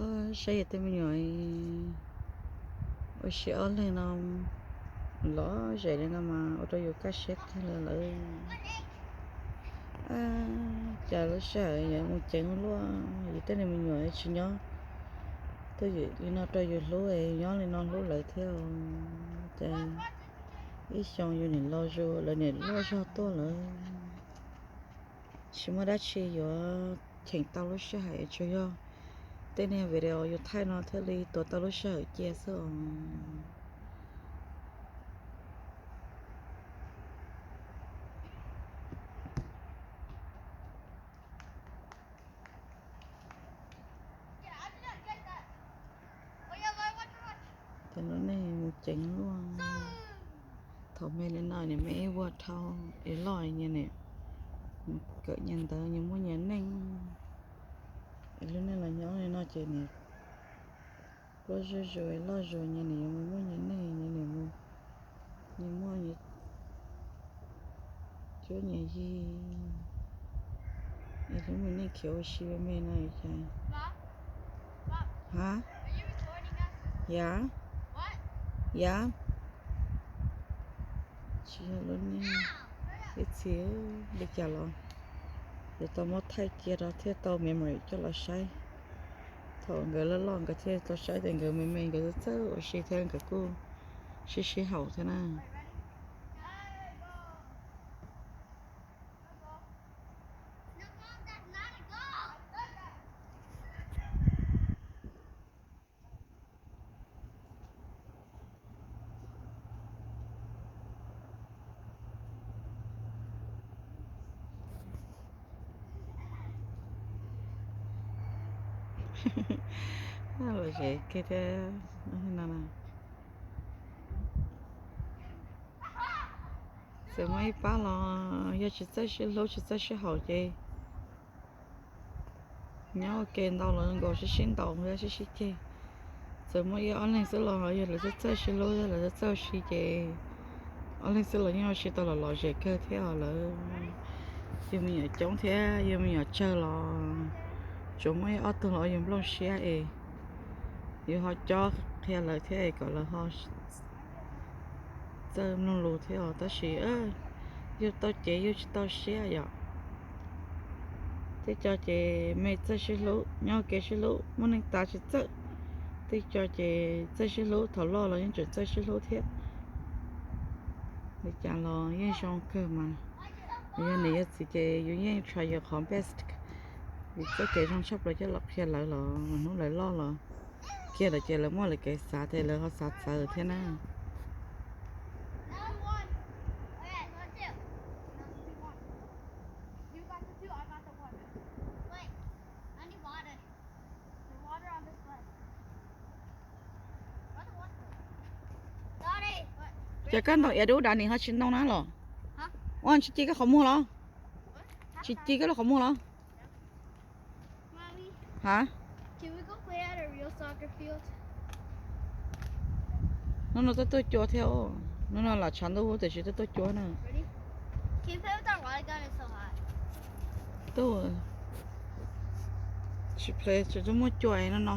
Saib yus tej me nyuam ua si ob leeg no los zem li no mas ua rau yus kaj siab kawg li lawm. Cas lub sij hawm yuav mus ceev luaj, yus tej me nyuam tsis nyob twj ywm li no rau yus hlub, nyob li no hlub lawv thiab. Ces ib xyoo yus niam laus zus, lawv niam loj zog tuaj lawm. Tsis muaj dab tsi yuav cheem tau lub sij hawm, tsuas yog tej niag video yus thaij no thiaj li tuav tau lub sij hawm cia xwb os. Ces lub neej mus ceev luaj. Thaum me li no nws me ib vuag dhau, es loj nyias niam kawm nyias ntawv, nyias muaj nyias neej. Es lub neej los nyob li no ces nws pluab zuj zus loj zus, nyias nws yuav mus muaj nyias neej, nyias nws mus, nyias muaj nyias cuab nyias yig. Es lub me neej khiav ua si me me no cas. Ha? Yav, yav, tsis yog lub neej ib txhis li cas los yuav tau muab thaij cia rau thiaj tau memory coj los saib. Thaum nkawd loj loj nkawd thiaj tau saib tias nkawd me me nkawd txawj ua si thiab nkawd kuj sib sib haum thiab na. Lom zem kiag thiab no. Txawm muaj ib pab los yog tsis txawj sib hlub tsis txawj sib haum ces nyob ua ke ntau los nkaus sib sib ntaus thiab sib sib ceg. Txawm muaj ib ob leeg xwb los yog lawv txawj txawj sib hlub thiab lawv txawj txawj ua si ces ob leeg xwb los yeej ua si tau los lom zem kawg thiab os. Lawv yug me nyuam coob thiab yug me nyuam tsawg los tsuas muaj ib ob tug los ua yus nplooj siab es yus ho cob qhia lawv thiab es kom lawv ho txawj mloog lus thiab os. Tab sis yus tau cev yus tsis tau siab yom. Tej co ces me txawj sib hlub, nyob ua ke sib hlub, muaj neej tas tsis txawj. Tej co ces txawj sib hlub, thaum loj los yeej tseem txawj sib hlub thiab. Li cas los yeej zoo kawg mas. Yog niam yog txiv ces yus yeej try yus qhov best, yus txoj kev zoo tshaj plaws coj los qhia lawv los hnub lawv loj los kiag lawm ces lawv muaj lawv kev xav ces lawv ho xav txawv thiab na. Ces koj ntaus iav dub dav nim ho tsis ntoo na los? Ua tsis ci koj qhov muag los? Tsis ci koj lub qhov muag los? Ha? Hnub no tuaj tuaj cua thiab. Hnub no lam tshav ntuj tiam sis tuaj tuaj cua na. Tuaj, tsis play tsis tuaj muaj cua no no.